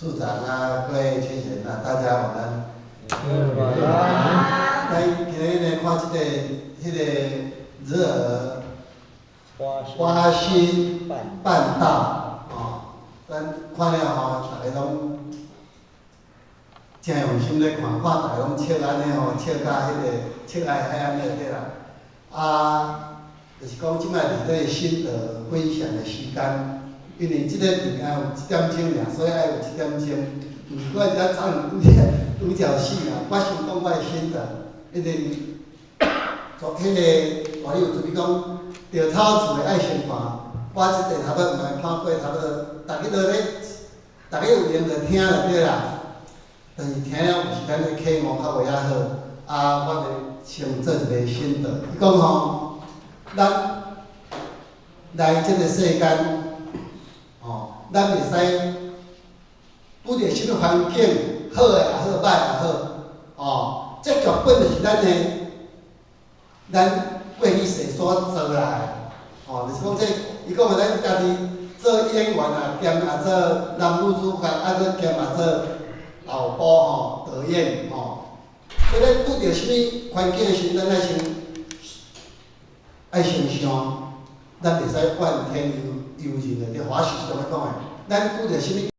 處長啊，各位全賢啊，大家晚安。晚安。咱今日呢看這個、彼個日珥花心辦道，哦，咱看了吼，逐家攏誠用心咧看，看逐家攏笑按呢吼，笑甲彼個笑愛愛按呢對啦。啊，就是講這擺是這個心得分享的時間，因為這個物件有一點鐘爾，所以愛有一點鐘。毋是我遮唱獨角戲啊，我先講我的心得，因為昨彼個大有準備講，著草厝的愛先看，我這個差不多毋愛看過，差不多，逐家都咧，逐家有閒就聽就對啦。但是聽了有時間咧啟悟較袂遐好，啊，我就先做一個心得。伊講吼，咱來這個世間，吼，咱會使拄著啥物環境，好的也好，歹也好，哦，這劇本就是咱的，咱過去世所做來的，吼，就是講這，伊講的咱家己做演員啊，兼啊做男女主角，啊閣兼啊做導播吼、導演吼。所以咱拄著啥物環境的時陣，咱愛先想，咱袂使怨天尤尤人的，這華氏常咧講的，咱拄著啥物。